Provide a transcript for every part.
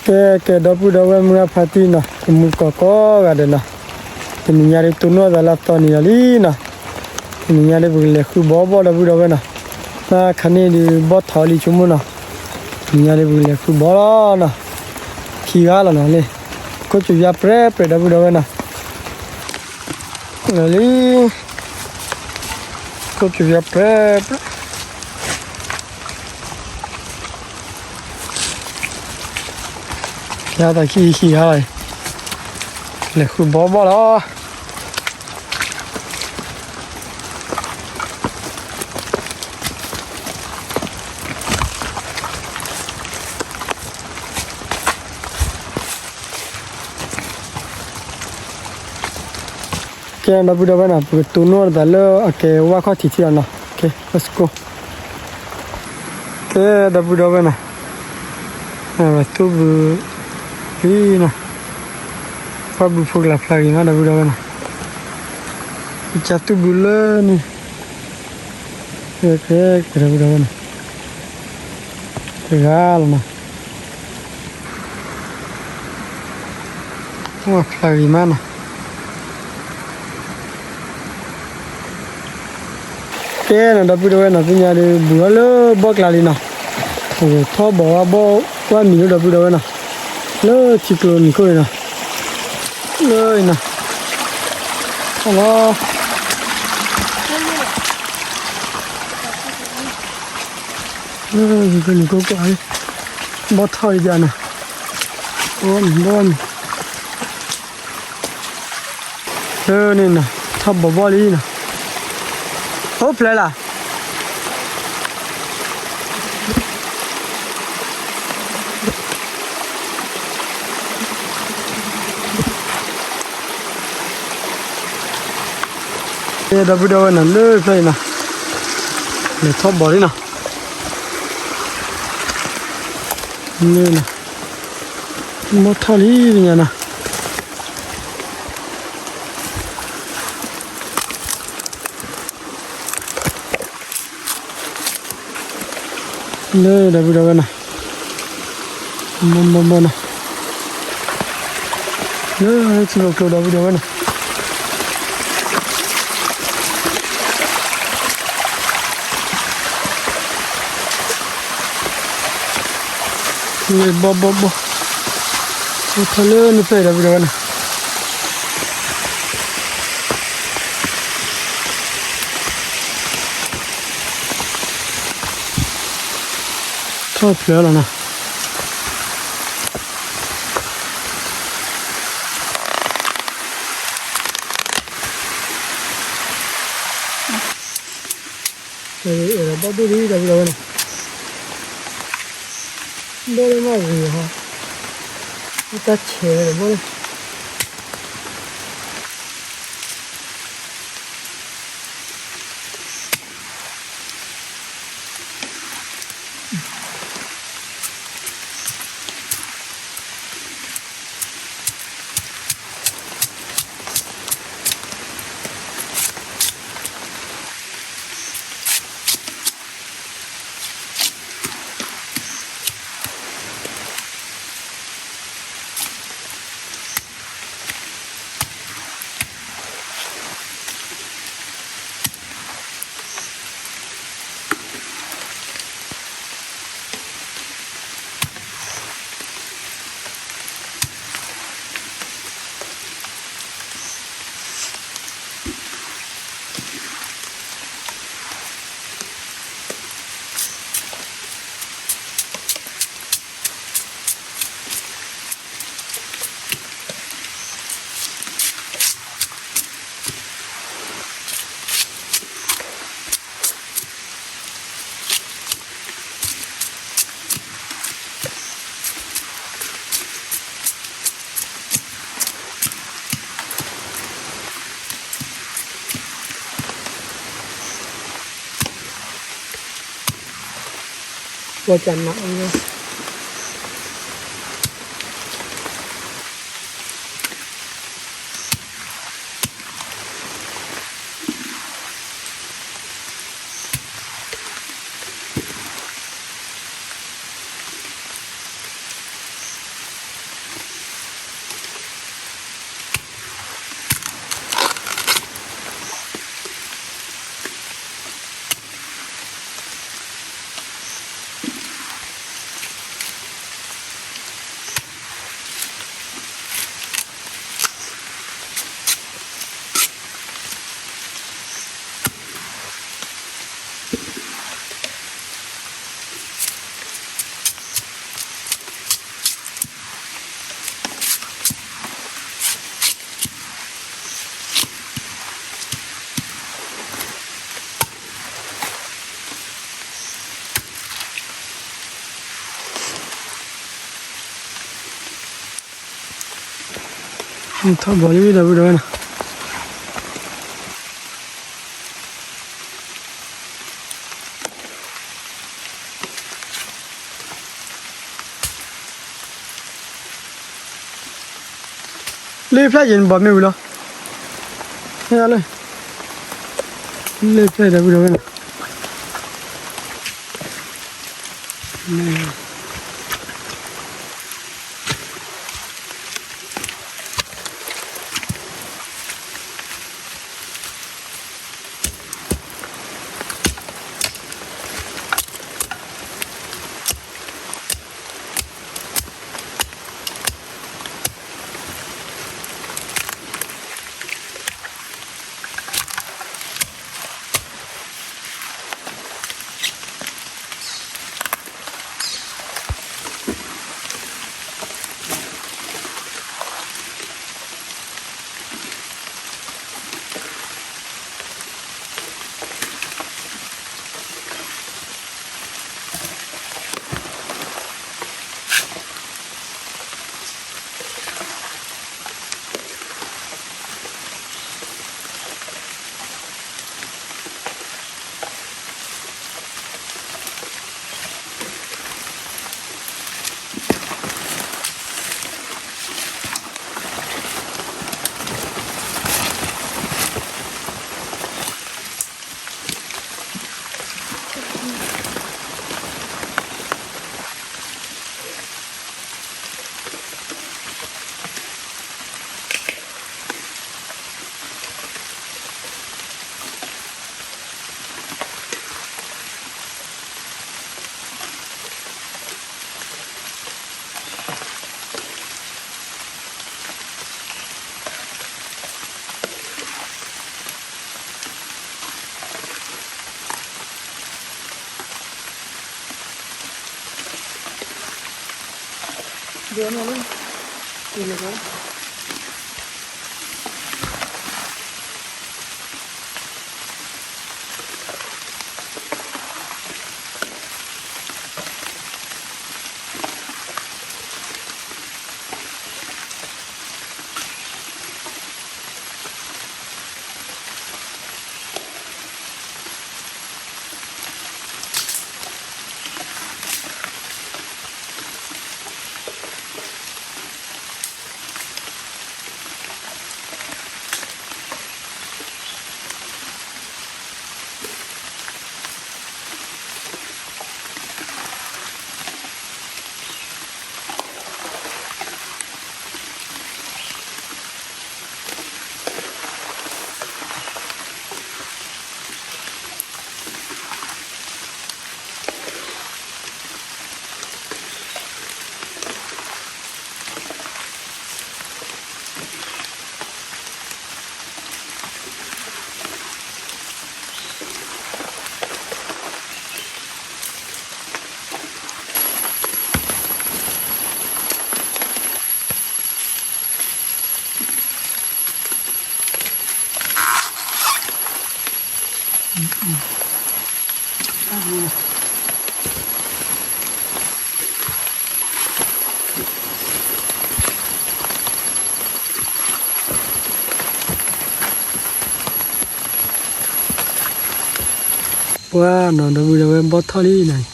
ကဲ ကဲ ဒီပုၢ်ဒီဝဲၢ်မုၢ်ဂၢ်ဖါတံၢ်နီၤ တမူတကိးကိးဂၤဒဲးနီၤ, တနံၤညါဒုးတိၢ်နီၣ်သးလၢအသီနံၤလီၤလံနီၤ, တနံၤညါဒုးပကလဲၤဃုဘီဘီၣ် ဒီပုၢ်ဒီဝဲၢ်နီၤ, မ့ၢ်ခါန့ၣ်ဒုးဘီၣ်ထီၣ်လံဆိကမိၣ်နီၤ, တနံၤညါဒုးပကလဲၤဃုဘီလီၤနီၤ, ခံဂၤလီၤနီၤလံ, ခိၣ်စူၤယါပြဲပြဲ ဒီပုၢ်ဒီဝဲၢ်နီၤ လီၤလံ, ခိၣ်စူၤယါပြဲပြဲ, ယါတၢ်ခံခံဂၤလီၤ, လဲၤဃုဘီဘီၣ်လီၤ. ကဲ ဒီပုၢ်ဒီဝဲၢ်နီၤ ပကတိၢ်နီၣ်သးလၢအကဲဝၣ်ခီၣ်ထံးထံလီၤနီၤ, ကဲ let's go. ကဲ ဒီပုၢ်ဒီဝဲၢ်နီၤ, ဝဲသူၣ်ဘုလံနီၤ, ပှၢ်ဘုဖိကလၤဖျါဂ့ၤမး ဒီပုၢ်ဒီဝဲၢ်နီၤ, ကစၢ်သူၣ်ဘုလၢန့ၣ်, ကဲ ကဲ ကဲ ဒီပုၢ်ဒီဝဲၢ်နီၤ, တဂၤလီၤနီၤ. ဝဲဖျါဂ့ၤမးနီၤ. ကဲနီၤ ဒီပုၢ်ဒီဝဲၢ်နီၤ သ့ၣ်ညါဒီး ဘူးထီၣ်လၢဘီၣ်ကျါလံနီၤ. အဝဲထီၣ်ဘီၣ်ဝဲဘီၣ်ဝဲမံၤလၢ ဒီပုၢ်ဒီဝဲၢ်နီၤ, လၢထံကျိနံၤခိၣ်အံၤနီၤ, လၢအံၤနီၤ, ဟလီၤ, လၢနံၤခိၣ်ကွၢ်, ဘီၣ်ထီၣ်အံၤယါနီၤ, ဘီၣ်မံၤ ဘီၣ်မံၤ လၢန့ၣ်နီၤ ထီၣ်ဘီၣ်ဘီၣ်လံနီၤ, အိၣ်ဖျဲၣ်လၢ်. ကဲ ဒီပုၢ်ဒီဝဲၢ်နီၤ လၢဖျဲၣ်အံၤနီၤ, လဲၤထီၣ်ဘီၣ်လံနီၤ, လၢနီၤ, ဘီၣ်ထီၣ်လံပညါနီၤ. လၢ ဒီပုၢ်ဒီဝဲၢ်နီၤ, ဘီၣ်ဘီၣ်ဘီၣ်နီၤ, လၢထံကျိကျိ ဒီပုၢ်ဒီဝဲၢ်နီၤ, လၢဘီၣ်ဘီၣ်ဘီၣ်, ထီၣ်လၢနဖျဲၣ် ဒီပုၢ်ဒီဝဲၢ်နီၤ. ထီၣ်ဖျၢၣ်လီၤနီၤ. ဘီၣ်ဒိၣ်ဒံး ဒီပုၢ်ဒီဝဲၢ်နီၤ, ဘီၣ်လၢမ့ၢ်ဂ့ၤဟီ, တၢ်ဆဲးလၢဘီၣ်လၢ ပှၤကနၣ်အီၤ ထီၣ်ဘီလံ ဒီပုၢ်ဒီဝဲၢ်နီၤ. လ့ၣ်ဖျဲၣ်ယဲၢ်န့ၣ် ဘီမ့ၢ်ဝံၤလီၤ. ဟဲလၢ လ့ၣ်ဖျဲၣ် ဒီပုၢ်ဒီဝဲၢ်နီၤ. ပှၤနီၤ ဒီပုၢ်ဒီဝဲၢ် ဘီၣ်ထီၣ်လံနီၤ,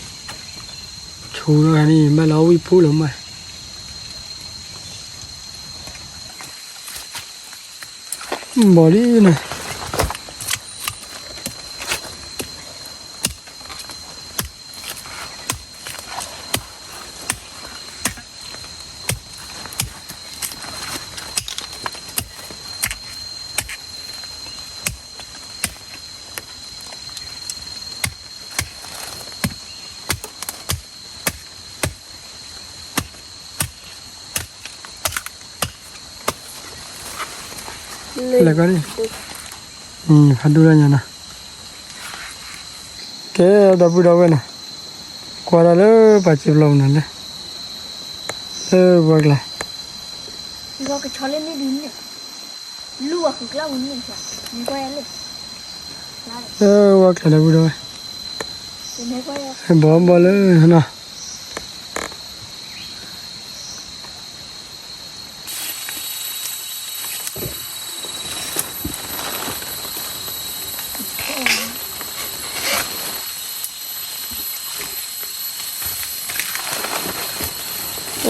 ဆူးလီၤန့ၣ် ဘၣ်လီၤဝံၣ်ဖူလီၤမး, ဘီၣ်လံနီၤ. လဲၤကီးန့ၣ်, ဖးဒိၣ်လၢညါနီၤ, ကဲ ဒီပုၢ်ဒီဝဲၢ်နီၤ, ကွၢ်တၢ်လၢပှၤစံာ်ပျီပူၤနီၤလဲၣ်, လၢဝဲကျါ, လၢဝဲကျါ ဒီပုၢ်ဒီဝဲၢ်, ဘီဘီလၢနီၤ.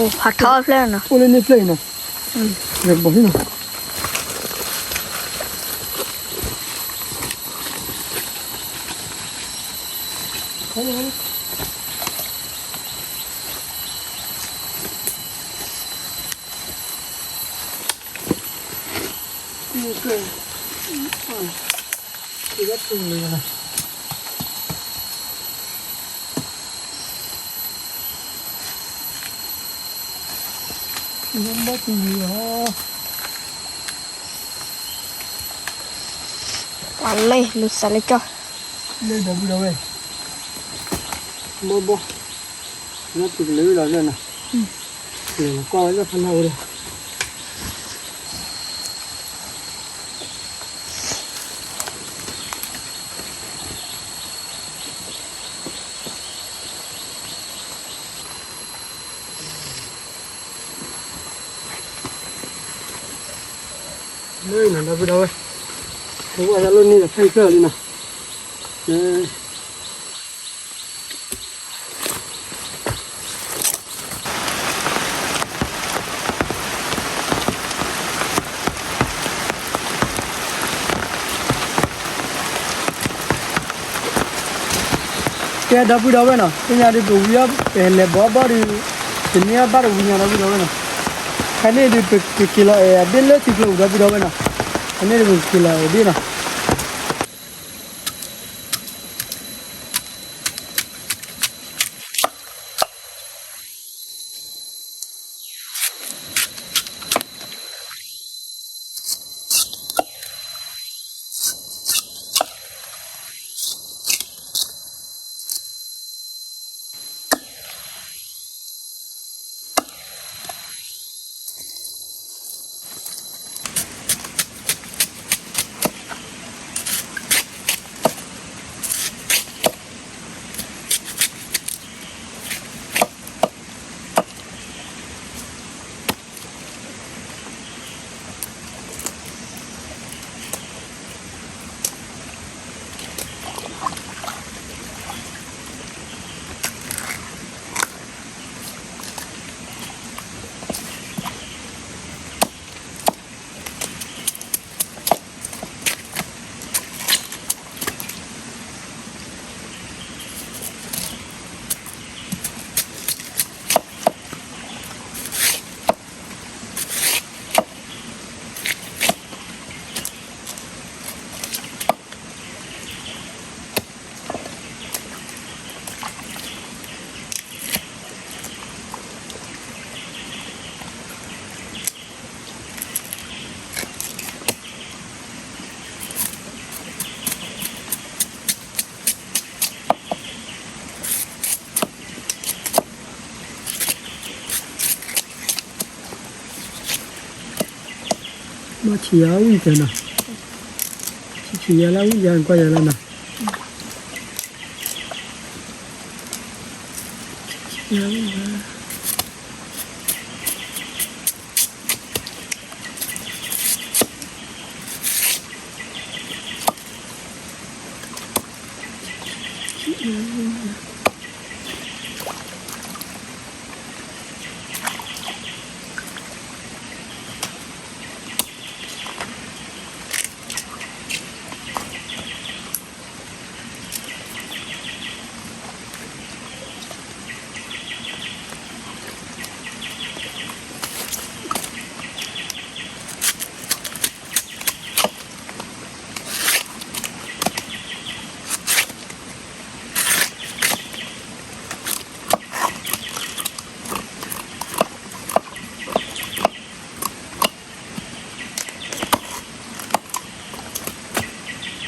ဖးထီဖျၢၣ်နီၤ, အိၣ်လၢန့ၣ်ဖျၢၣ်အံၤနီၤ, လဲၤဘီၣ်ဟံၣ်နီၤ. ပှၤလၢလူၤစးလၢကၠီ, လၢဒီပုၢ်ဒီဝဲၢ်, ဘီဘီ, လၢပကလဲၤဝဲလီၤလၢနီၤ, လဲၤကွၢ်ဝဲလၢဖးလၢ်ဝဲဒၣ်. လၢနီၤ ဒီပုၢ်ဒီဝဲၢ်, ပဝဲဒၣ်လၢန့ၣ်ဒီးဖဲအံၤဖျၢၣ်လံနီၤ, ကဲ ဒီပုၢ်ဒီဝဲၢ်နီၤ, သ့ၣ်ညါဒုး ပဝံအီၣ် ပလဲၤဘီဘီဒီး ပန့ၢ်အီၣ်ဘၣ်တဝံညါ ဒီပုၢ်ဒီဝဲၢ်နီၤ, ခဲန့ၣ်ဒုး ပက့ၤလီၤအဲၣ်အဒ့ၣ်လၢထံကျိပူၤ ဒီပုၢ်ဒီဝဲၢ်နီၤ, ခဲန့ၣ်ဒုး ပက့ၤလီၤအဲၣ်ဒ့ၣ်နီၤ. မ့ၢ်ဆံးယၤဝံၣ်တနီၤ, ဆံးယၤလၢဝံၣ်ယၤ ကွၢ်ယၤလၢနီၤ.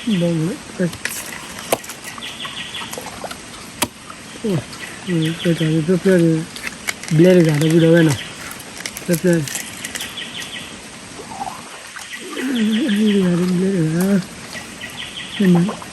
ဘီမုၢ်, ပတၢ်ဖျၢၣ်ဖျၢၣ်န့ၣ် ဘျဲတဂၤ ဒီပုၢ်ဒီဝဲၢ်နီၤ, ဖျၢၣ်ဖျၢၣ်, တဂၤ ဘျဲတဂၤ, မ့ၢ် တ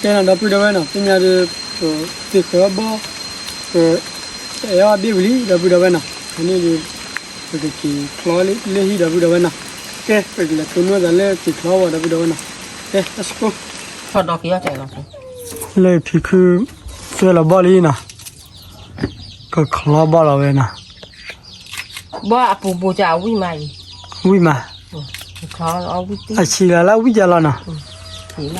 ကဲနီၤ ဒီပုၢ်ဒီဝဲၢ်နီၤ, သ့ၣ်ညါဒီး ပသ့ၣ်ဃၢၤအီၣ်ဘီၣ်, ပအဲၣ်အီၣ်အဘ့ၣ်ဝံၤလံ ဒီပုၢ်ဒီဝဲၢ်နီၤ, အန့ၣ်ဒီး ပကက့ၤချီလၢဟံၣ်ဒီပုၢ်ဒီဝဲၢ်နီၤ, ကဲ ပကလဲၤတိၢ်နီၣ်သးလၢက့ၤချီဝဲဒီပုၢ်ဒီဝဲၢ်နီၤ, ကဲ let's go. လၢဖံခု သွဲလီၤဘီၣ်လံနီၤ, ကချီဘီၣ်လီၤဝဲနီၤ. ဘီၣ်အပူၤပူၤ ဝံၣ်မးအံၤ, ဝံၣ်မး, အဆံးလီၤလၢ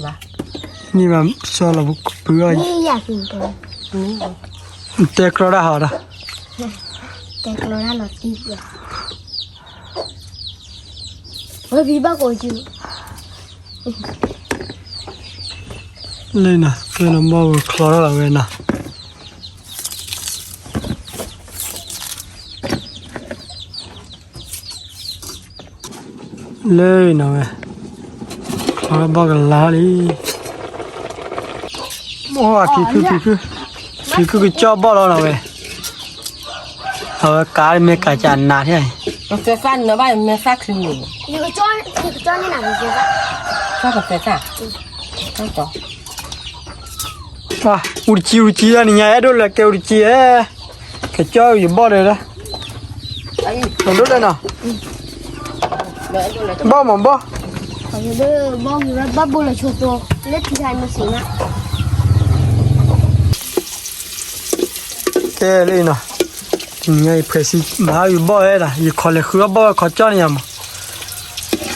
ဝံၣ်ကလီၤနီၤ, န့ၣ်ဘၣ် စီလီၤပပုၢ်အီၣ်, တဲကြီတၢ်ဟးဒီး, တဲကြီတၢ်လီၤတံၢ်, ဝဲဖံဘၣ်ကိးစု လၢနီၤ သွဲလီၤဘီၣ်ဝဲချီထီၣ်လီၤဝဲနီၤ. လၢနီၤဝဲ, ချီဘီၣ်ကလါလံ, အိၣ်ဖံခု ဖံခု, ဖံခုကကၠီၣ်ဘီၣ်လီၤနီၤဝဲ, အဝဲကးမ့ၢ်ကးကနးထဲအံၤ, ကသဲသၣ်နၢဘၣ်မ့ၢ်သၣ်ချံန့ၣ်, ကသဲသၣ်, ကသဲသၣ်, အူတကံအူတကံလၢနညါအဲၣ်ဒိးလဲၤကဲအူတကံဧဲ, ကကၠီၣ်ယဘီၣ်ဒီးလၢ မဒိၣ်လဲၣ်နီၤ, ဘီၣ်မးဘီၣ်, ဘီၣ်ဂ့ၤဝဲဘၣ်ဘိလီၤဆိသိလၢထံခါမ့ၢ်စံးမး, ကဲလၢနီၤ, တနံၤညါအံၤဖှဲးစံယဘီၣ်ဝဲဒၣ် ယခီလဲၤဃုအီၣ်ဘီၣ်ဝဲခီကၠီၣ်န့ၣ်ယါမး,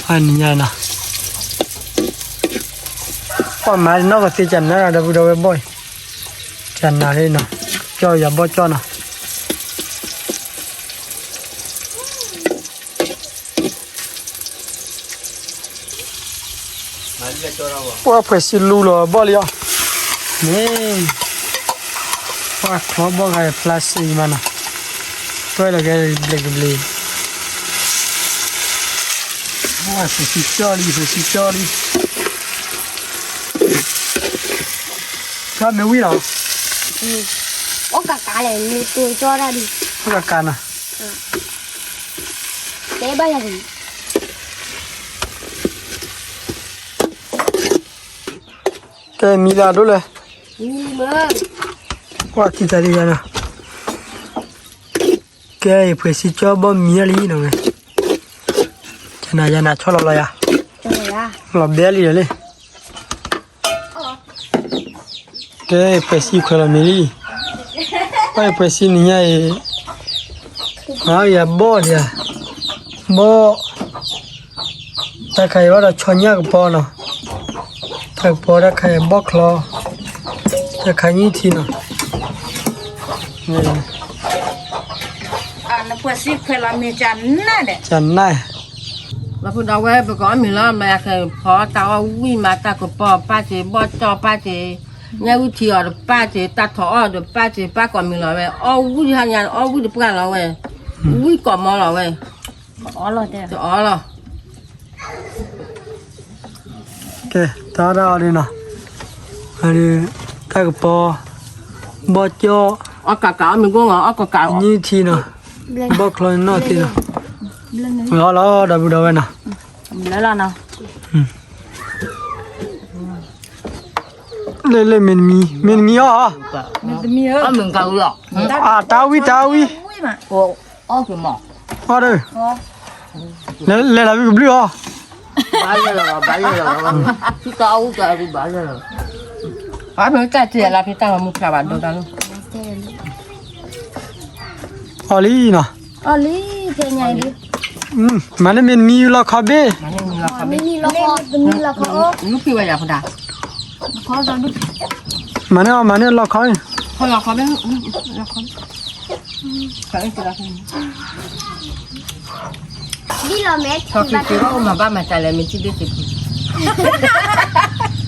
နံၤညါနီၤ, ပှၤမၤနီၢ်ကသ့ကနၢ်ဒီပုၢ်ဒီဝဲၢ်ဘီၣ်အံၤ, ကနၢ်လၢနီၤ, ကၠီၣ်ယၤဘီၣ်ကၠီၣ်နီၤ. ပှၤဖှဲးစံလူလီၤဘီၣ်လံအီၤ, မ့ၢ်, ပှၤချီဘီၣ်ဂၤဖျါစံမးနီၤ, ပှဲလီၤကဲဘျ့ကဘျ့, ပှၤဖှဲးစံကၠီၣ်လံ ဖှဲးစံကၠီၣ်လံ, ကၠီၣ်မ့ၢ်ဝံၣ်လီၤ, အိၣ်ကးကးလဲၣ် မ့ၢ်တိၢ်ကၠီၣ်တၢ်ဒံး, အိၣ်ကးကးနီၤ. တဲဘၣ်ယၤ, ကဲမံလၢအဒိၣ်လဲၣ်, မံလံမး, ပှၤကံတၢ်ဒံးယၤနီၤ, ကဲအံၤဖှဲးစံကၠီၣ်ဘီၣ်မံလံနီၤဝဲ, ကနၤယၤနၤဆီလီၤလီၤယၤ, လီၤဘဲလံဒီးလံ. ကဲအံၤဖှဲးစံခွဲးလီၤမံလံ, ပှၤအံၤဖှဲးစံနံၤညါအံၤ, ယၤဘီၣ်ဒံးဧါ, ဘီၣ်, တၢ်ခါအံၤဘၣ်ဒီးဆီညၣ်ကပီၤနီၤ, တၢ်ကပီၤတၢ်ခါအံၤဘီၣ်ချီ, တၢ်ခါညၣ်ထံနီၤ, နဖှဲးစံခွဲးလီၤ မ့ၢ်ကနၣ်ဒဲး, ကနၣ်, လီၤဖိဒီးဝဲ ပကအီၣ်မ့ၤလီၤ မၤယၤခဲအံၤ ဖီတၢ်အီၣ်ဝံၣ်မး တၢ်ကပီၤပၢ်စ့ၢ် ဘီၣ်ကၠီၣ်ပၢ်စ့ၢ်, ညၣ်ဝံၣ်ထံအီၤတပၢ်စ့ၢ် တၢ်ထီၣ်အီၣ်တပၢ်စ့ၢ် ပၢ်ကိးမံၤလီၤဝဲ အီၣ်ဝံၣ်ဟါညါ အီၣ်ဝံၣ်တပှၢ်လီၤဝဲ, ဝံၣ်ကိးမီၤလီၤဝဲ, တအီၣ်လီၤ. ကဲ တၢ်အီၣ်တၢ်အီဒ်နီၤ, တၢ်ကပီၤ, ဘီၣ်ကၠီၣ်, အီၣ်ကးကး အီၣ်မ့ၤကိၣ်မး အီၣ်ကးကး ညၣ်ထံနီၤ, ဘီၣ်ချီနီၣ်သ့ၣ်နီၤ, လီၤလီၤ ဒီပုၢ်ဒီဝဲၢ်နီၤ, လၢလၢမ့ၢ်တမံၤ မ့ၢ်တမံၤအီၤ, အတၢ်ဝံၣ်တၢ်ဝံၣ်, အီၣ်ဒီး, လဲၤလီၤဝံၣ်ကဘျုးအီၤ, ဘၣ်လီၤ, အီၣ်လံနီၤ, မၤန့ၢ်မ့ၢ်တမံၤလီၤခီဘ့ၣ်, မၤန့ၢ်အီၤ မၤန့ၢ်လီၤခီ, လီၤခီဘ့ၣ်, လီၤခီဘ့ၣ်, ဘၣ်မၤတၢ်လဲၣ် မ့ၢ်ထံၣ်ဒ့ၣ်သ့ၣ်ဖူ,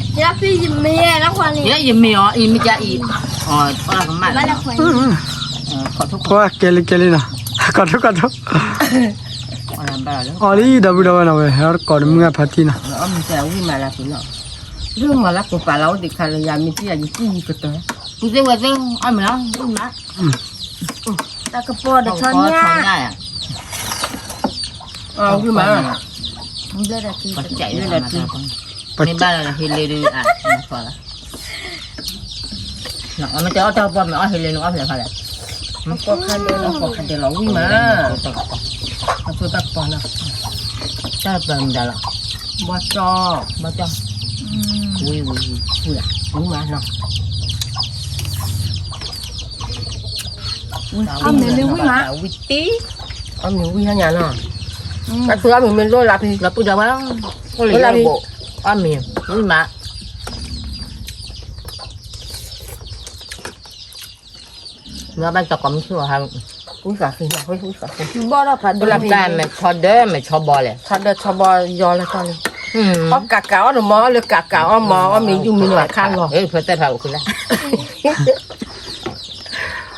ယမ့ၢ်အီၤ အံၤမ့ၢ်ကါအံၤ, ကဲလံကဲလံနီၤ, ကီၢ်ထိကီၢ်ထိ, အီၣ်လံ ဒီပုၢ်ဒီဝဲၢ်နီၤဝဲ ဟဲတကိးတမုၢ်ဂၤဖါတံၢ်နီၤ, မ့ၢ်လၢကိးပာ်လီၤအိၣ်ဒံးခါလၢယၤ မ့ၢ်တံၢ်ယၤ ယတံၢ်ယကတၢၢ်, ဝံၤသ့ၣ်ဝဲသ့ၣ် အီၣ်မ့ၤလီၤ ဝံၤမး, တၢ်ကပီၤဒီးဆီညၣ်, ဝံၤမး, ဘျၢဒီးတံၤ, ဘျၢဒီးတံၤ, မ့ၢ်ဘၣ်လၢဟ့လ့ဒုးအါ, မ့ၢ်တဲအီၣ်တၢ်ပီၢ်မ့ၢ်အီၣ်ဟ့လ့နအီၣ်ဖျဲၣ်ဖးလဲၣ်, ပီၢ်ခါဒဲးလီၤ ပီၢ်ခါဒဲးလီၤဝံၣ်မး, အဖိတၢ်ပီၢ်နီၤ, တၢ်ပီၢ်မတၤလီၤ, ဘီၣ်ကၠီ, ဘီၣ်ကၠီ, ဝံၣ်ဝံၣ်ဝံၣ်, ဝံၣ်မးနီၤ, အီၣ်မ့ၤမ့ၢ်ဝံၣ်မး, ဝံၣ်တံၢ်, အီၣ်မ့ၤဝံၣ်ဟါညါနီၤ, အီၣ်မ့ၤမ့ၢ်လိၣ်လၢဖံ, လီၤပုၢ်ဒီးဝဲ, လီၤပုၢ်ဒီးဝဲ, အီၣ်မ့ၤ, ဝံၣ်မး နဘၣ်တကိးမုၢ်ဆ့ၣ်အီၤဟါ, ဝံၣ်ဃးဃံ, ဘီၣ်ဒီးဖးဒိၣ်လၢဖံ, မဲာ်ဆီဒၢမဲာ်ဆီဘီလဲၣ်, ဆီဒၢဆီဘီယီလၢတၢ်လၢ, အီၣ်ကးကးအီၣ်တမီၤလၢကးကးအီၣ်မီၤ အီၣ်မ့ၤယူၢ်မံနွၤခါလီၤ, ဖဲတဲဖးအိၣ်ခုလၢ, တဲဒ်,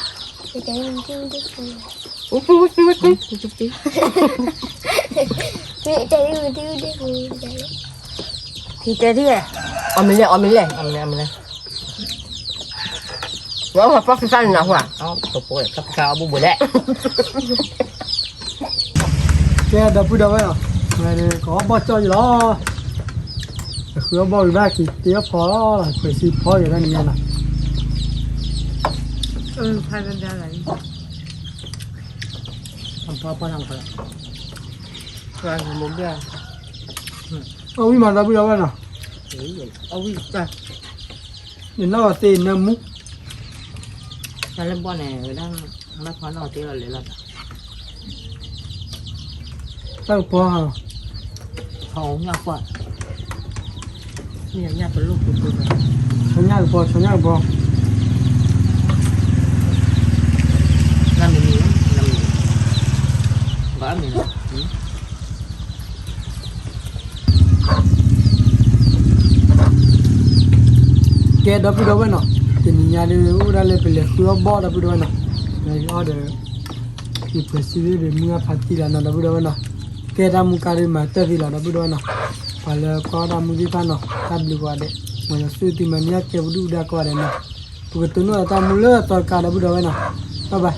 အီၣ်မ့ၤလဲၣ် အီၣ်မ့ၤလဲၣ်, အီၣ်မ့ၤလဲၣ်, ဝဲပီၢ်ဖံဖးနၤဟူဧါ, ပီၢ်ဖံဖးအီၣ်ဘူးဘူးလဲၣ်, ကဲဒီပုၢ်ဒီဝဲၢ်နီၤ, ဝဲန့ၣ်ကအီၣ်ဘီၣ်ကၠီယလီၤ, အဃုအီၣ်ဘီၣ်ဂ့ၤဘၣ်က့ၤတ့အီၣ်ဖီလီၤ ပှဲၤစံဖီက့ၤတၢ်နံၤညါနီၤ, ဖးဒၣ်လၢ, ဖးဖးနၤဖးလီၤ, အီၣ်ဝံၣ်မးဒီပုၢ်ဒီဝဲၢ်နီၤ, အီၣ်ဝံၣ်တၢ်, နနီၢ်သ့နၢမူ, တၢ်လၢဘီၣ်န့ၣ်ဝဲဒၣ်, ဘၣ်ဖီနီၢ်သ့လီၤလဲၤလီၤ, တၢ်ကပီၤ, ဆီညၣ်ပီၤ, ဆီညၣ်ကပီၤ ဆီညၣ်ကပီၤ, နမံၤနံၤ, နမံၤ, ဘၣ်မံၤနီၤ ကဲဒီပုၢ်ဒီဝဲၢ်နီၤ, တနံၤညါဒုးအိၣ်ဒၣ်လၢပလဲၤဃုအီၣ်ဘီၣ်ဒီပုၢ်ဒီဝဲၢ်နီၤ, လဲၤအီၣ်ဒီး, ယပှဲၤစံလၢဒုးမုၢ်အဖးတံၢ်လီၤနီၤ ဒီပုၢ်ဒီဝဲၢ်နီၤ, ကဲတၢ်မူကါဒုးမၤတၢ်သ့လီၤဒီပုၢ်ဒီဝဲၢ်နီၤ, ပှၤလၢကွၢ်အီၣ်တၢ်မူသ့ၣ်တဖၣ်နီၤ တၢ်ဘျုးကိးဂၤဒဲး, မ်ယွၤဆိၣ်ဂ့ၤသုမၤန့ၢ်အကဲပဒုၣ်ပဒါကိးဂၤဒဲးနီၤ, ပကတိၤနီၣ်လၢတၢ်မူလၢအသီတကါဒီပုၢ်ဒီဝဲၢ်နီၤ, ဘၣ်ဘၣ်